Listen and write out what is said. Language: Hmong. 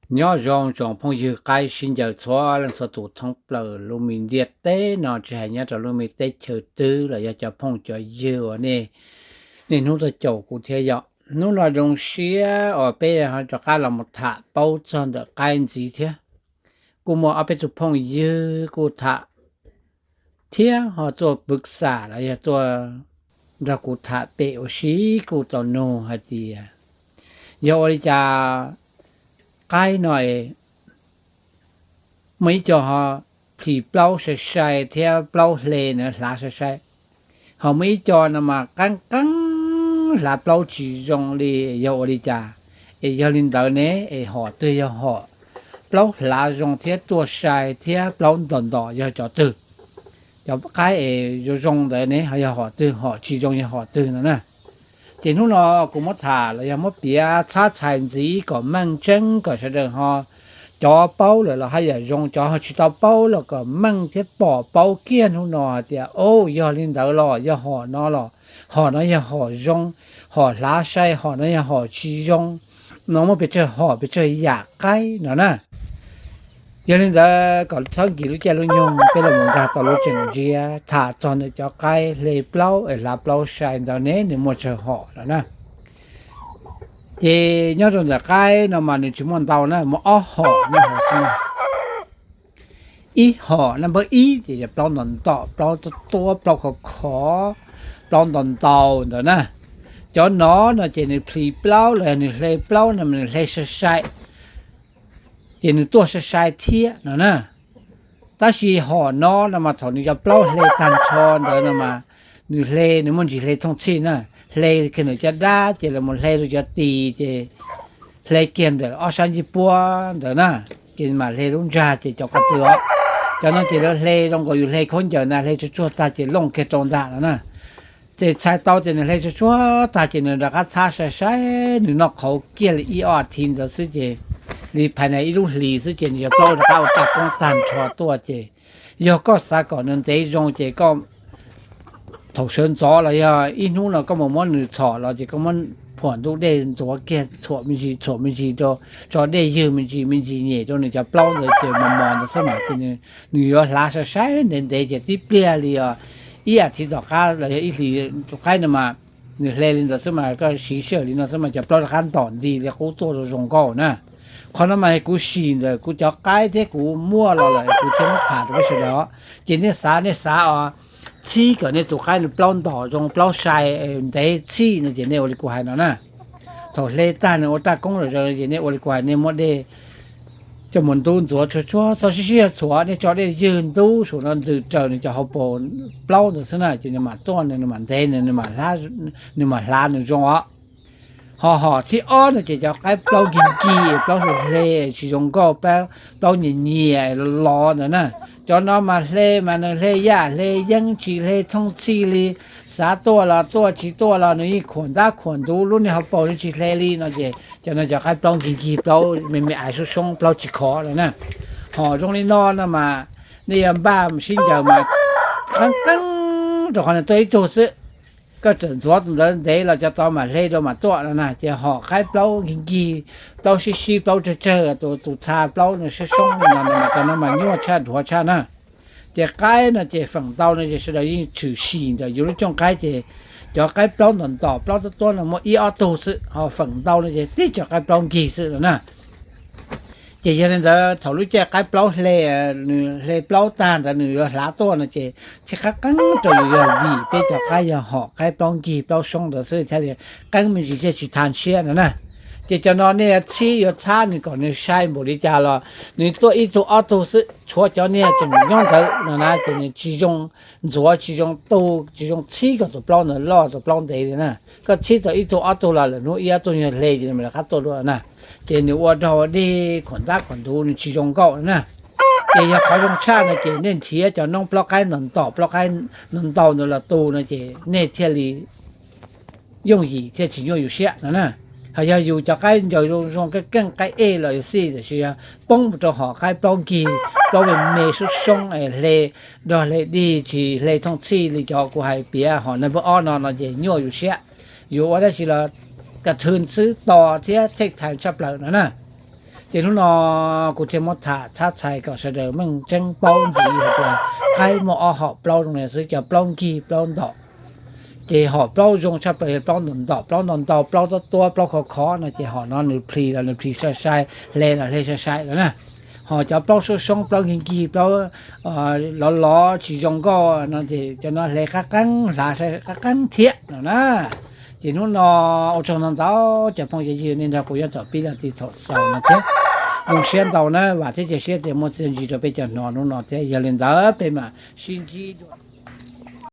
Nyob zoo tsoom phooj ywg qaib sib ncaws txhua leej txhua tus thoob plaws lub me ntiaj teb no, tsis hais nyob rau lub me teb chaws twg los yog cov phooj cov ywg uas nej niaj hnub tuaj caum kuv thiab yom. Hnub no zoo siab uas peb ho rov qab los mus tham paub txog ntawm qaib ntxiv thiab. Kuj muaj ob peb tug phooj ywg kuj tham thiab ho tuaj pwv xam los yog tuaj nrog kuv tham pem ua si kuj tau nug hais tias yog ua li cas qaib no es muaj ib co ho plhis plaub sai sai thiab plaub hle na hlav sai sai, ho muaj ib co no mas qeeb qeeb hlav plaub tsis zoo li, yog ua li cas? Es yog li ntawd ne es hom twg yog hom plaub hlav zoo thiab tuaj sai thiab plaub ntos ntos yog cov twg? Cov qaib es zoo zoo ntawd ne ho yog hom twg, hom tsis zoo yog hom twg no na? Ces hnub no kuv muab tham los yog muab piav txhab txhais ntxiv kom meej tseeb kom sawv daws ho cov paub lawm los haj yam zoo, cov ho tsis tau paub los kom meej thiab pom paub kiag hnub no hais tias, o, yog li ntawd los yog hom no los, hom no yog hom zoo, hom hlav sai, hom no yog hom tsis zoo, no muaj pes tsawg hom pes tsawg yam qaib no na. Yog li ntawd kom txhob nkim lub caij lub nyoog, peb los mus nkag tau lub tseem ntsia tham txog ntawm cov qaib hle plaub es hlav plaub sai ntawd ne nws muaj tsawg hom no na. Ces nyob rau ntawm qaib no mas nws tsis muaj ntau na, muaj ob hom no xwb na. Ib hom na, npawb ib ces yog plaub ntos ntos, plaub tuab tuab, plaub khov khov, plaub ntaus ntaus ntawd na. Cov no no ces nws plhis plaub los yog nws hle plaub no mas nws hle sai sai, ces nws tuaj sai sai thiab no na. Tab sis hom no no mas thaum nws cov plaub hle tag nrho ntawd no mas nws hle, nws muaj ntsis hle thooj txhij na, hle kiag ntawm caj dab ces los mus hle rau cov tis ces hle kiag ntawm ob sab ncej puab ntawd na, ces mam hle lub ntsag ces cov ko tw os. Cov no ces lawv hle zoo nkaus yus hle khaub ncaws na, hle tsuag tsuag tag ces looj kiag rau ntag no na. Ces txhais tau tias nws hle tsuag tsuag tag ces nws rov qab txhab sai sai, nws noj qhauv kiag li ib ob as thiv ntawd xwb ces li phais na ib lub hlis xwb ces nws cov plaub rov qab ua raj koob tag nrho tuaj ces yog koj xav kom nws ntev zoo ces koj thaum sawv ntxov los yog ib hnub no koj mus muab nws txhom los ces koj muab phuam ntub dej ntxuav kiag txhuam me ntsis txhuam me ntsis rau, tso dej ywg me ntsis me ntsis nyem rau nws cov plaub ntawd ces mos mos ntawd xwb mas ces nws yuav hlav sai sai ntev ntev ces tib pliag li os ib as thiv tom qab los yog ib hlis tus qaib no mas nws hle li ntawd xwb mas koj siv sij hawm li no xwb mas cov plaub rov qab ntom nti li qub tuaj zoo zoo nkauj na. Qhov no mas kuv sim ntawm kuv cov qaib thiab kuv muaj los lawm kuv thiaj muab tham rau peb sawv daws. Ces nej xav, nej xav os, txhib kom nej tus qaib nws plaub ntom zoo plaub sai ntev txhij no ces nej ua li kuv hais no na. Thaum hle tag nws ua raj koob lawm ces nej ua li kuv hais, nej muab dej coj mus ntub ntxuav tsuag tsuag, txhob sib sib txhuam, nej tso dej ywg ntub saum no ntws raws nws cov hauv paus plaub ntawd xwb na ces nws mam tuaj, nws mam ntev, nws mam hlav nws zoo os. Ho hom thib ob no ces cov qaib plaub nkig nkig, plaub hle hle tsis zoo nkauj, plaub nyias nyias los los ntawd na. Cov no mas hle mas nws hle yaj hle yeeb tsis hle thooj txhij li, xav tuaj los tuaj, tsis tuaj los nws yeej khuam ntab khuam ntuv, lub niag hauv paus nws tsis hle li no ces cov no cov qaib plaub nkig nkig, plaub me me aiv soob soob, plaub tsis khov no na. Hom zoo li no no mas nej yuav npaj sib ncaws mas qeeb qeeb rau qhov nws tuaj ib tug xwb. Koj txawm ntxuav tus ntawd ntev los cov tod mam hle rau mam tuaj no na. Ces hom qaib plaub nkig nkig, plaub sib sib, plaub tsawg tsawg, tus txha plaub nws soob soob li no no mas cov no mas nyuaj tshaj dhuav tshaj na. Ces qaib no ces feem ntau no ces sawv daws yeej tshwm sim ntawm yus lub cooj qaib ces cov qaib plaub ntom ntom plaub tuab tuab no muaj ib ob tug xwb, ho feem ntau no ces tib cov qaib plaub nkig xwb no na. Ces yog li ntawd thaum lub caij qaib plaub hle, nws hle plaub tag ntawd nws yuav hlav tuaj no ces thiaj qab qeeb rau yus yog vim peb cov qaib yog hom qaib plaub nkig plaub soob ntawd xwb thiaj li qeeb me ntsis thiaj tsis tha siab no na. Ces cov no nej yuav txhib yuav txhab nws kom nws sai npaum li cas los nws tuaj ib tug ob tug xwb, tshuav cov niag tseem nyob ntawd no na ces nws tsis zoo ntxuav, tsis zoo tu, tsis zoo txhib kom tus plaub ntawd loj tus plaub ntev li na. Koj txhib tau ib tug ob tug los lwm hnub ib ob tug nyuag hle ces nws mam rov qab tuaj dua na. Ces nws ua rog ua dej khuam ntab khuam ntuv nws tsis zoo nkauj na. Ces yog qhov zoo tshaj no ces nej nrhiav cov noob plaub qaib ntom ntom plaub qaib ntom ntau ntawd los tu no ces nej thiaj li yooj yim thiaj tsis nyuaj yus siab no na. Ho yog yus cov qaib ncaws zoo zoo keej keej qaib ej los yus xij tiam sis yog poob mus rau hom qaib plaub nkig, plaub me me soob soob es hle rog hle dig tsis hle thooj txhij li cov kuv hais piav hom nees npawb ob no no ces nyuaj yus siab. Yus ua dab tsi los ka thw xwb to thiab thej thaiv tshaj plaws no na. Ces hnub no kuv thiaj muab tham txhab txhais kom sawv daws meej tseeb paub ntxiv hais tias qaib muaj ob hom plaub zoo li xwb, cov plaub nkig plaub ntom. Ces hom plaub zoo tshaj plaws yog plaub ntom ntom, plaub ntau ntau, plaub tuab tuab, plaub khov khov no ces hom no nws plhis los nws plhis sai sai, hle los hle sai sai no na. Ho cov plaub soob soob, plaub nkig nkig, plaub lov lov tsis zoo nkauj no ces cov no hle qab qeeb, hlav sai qab qeeb thiab no na. Ces hnub no ua tsaug ntau ntau cov phooj ywg nej nrog kuv nyob thaum pib los txog thaum xaus no thiab. Zoo siab ntau na, vam thiab cia siab tias muaj txiaj ntsig rau peb cov hnov hnub no thiab. Yog li ntawd peb mam sib ntsib dua.